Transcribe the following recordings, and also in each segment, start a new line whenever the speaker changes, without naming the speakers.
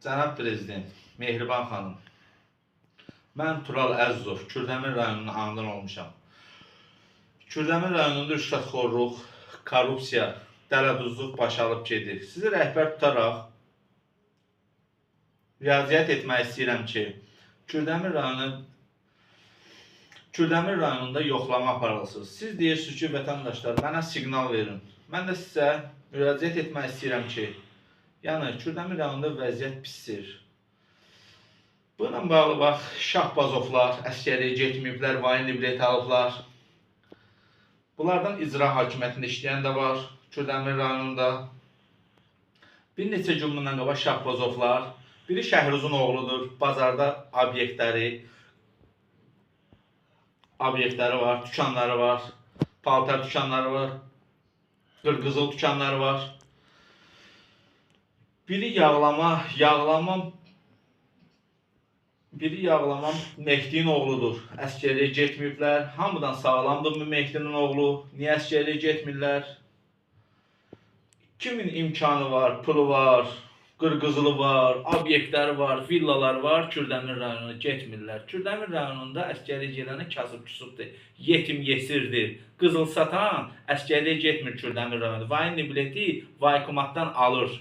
Cənab Prezident, Mehriban xanım, mən Tural Əzizov, Kürdəmir rayonunun anadan olmuşam. Kürdəmir rayonunda rüşvətxorluq, korrupsiya, dələduzluq baş alıb gedir. Sizi rəhbər tutaraq müraciət etmək istəyirəm ki, Kürdəmir rayonunda yoxlama aparılsın. Siz deyirsiniz ki, vətəndaşlar, mənə siqnal verin. Mən də sizə müraciət etmək istəyirəm ki, yəni Kürdəmir rayonunda vəziyyət pisdir. Bununla bağlı bax, Şahbazovlar əsgərliyə getməyiblər, vayinli bilet alıblar. Bunlardan icra hakimiyyətində işləyən də var Kürdəmir rayonunda. Bir neçə gün bundan qabaq Şahbazovlar, biri Şəhruzun oğludur, bazarda obyektləri var, dükanları var, paltar dükanları var, qırqızıl dükanları var. Biri yağlama Mehdinin oğludur. Əsgərliyə getməyiblər. Hamıdan sağlamdır bu Mehdinin oğlu. Niyə əsgərliyə getmirlər? Kimin imkanı var, pulu var, qırqızılı var, obyektləri var, villalar var, Kürdəmir rayonuna getmirlər. Kürdəmir rayonunda əsgərliyə gedənə kasıb-küsubdur, yetim yesirdir. Qızıl satan əsgərliyə getmir Kürdəmir rayonunda. Vayinli bileti vaykomatdan alır.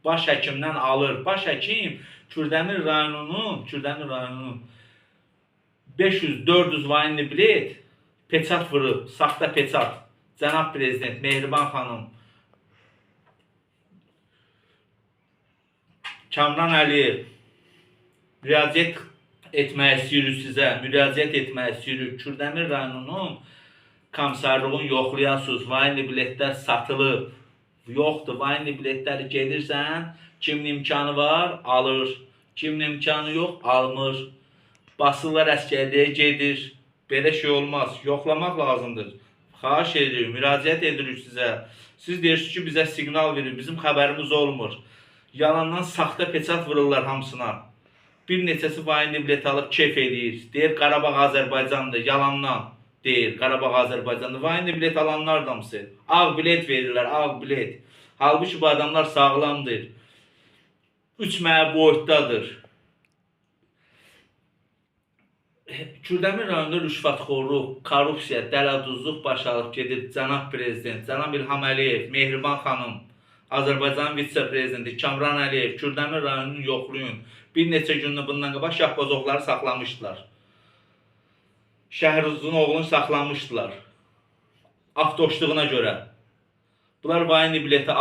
Baş həkimdən alır. Baş həkim Kürdəmir rayonunun 500-400 vayinli bilet peçat vurub, saxta peçat. Cənab Prezident, Mehriban xanım, Kamran Əliyev, müraciət etmək istəyirik sizə, müraciət etmək istəyirik. Kürdəmir rayonunun komissarlığını yoxlayasınız, vayinli biletlər satılıb. Yoxdur, vayinli biletləri gedirsən, kimin imkanı var, alır. Kimin imkanı yox, almır. Basırlar, əsgərliyə gedir. Belə şey olmaz, yoxlamaq lazımdır. Xahiş edirik, müraciət edirik sizə. Siz deyirsiniz ki, bizə siqnal verin, bizim xəbərimiz olmur. Yalandan saxta peçat vururlar hamısına. Bir neçəsi vayinli bilet alıb kef eləyir. Deyir, Qarabağ Azərbaycandır, yalandan deyir, Qarabağ Azərbaycandır. Vayinli bilet alanlar da hamısı. Ağ bilet verirlər, ağ bilet. Halbuki bu adamlar sağlamdır. 3 mənə boyutdadır. Kürdəmir rayonunda rüşvətxorluq, korrupsiya, dələduzluq baş alıb gedir. Cənab Prezident, cənab İlham Əliyev, Mehriban xanım, Azərbaycanın vitse-prezidenti Kamran Əliyev, Kürdəmir rayonunu yoxlayın. Bir neçə gündür bundan qabaq Şahbazovları saxlamışdılar. Şəhruzun oğlunu saxlamışdılar. Avtoşluğuna görə. Bunlar vayinli bileti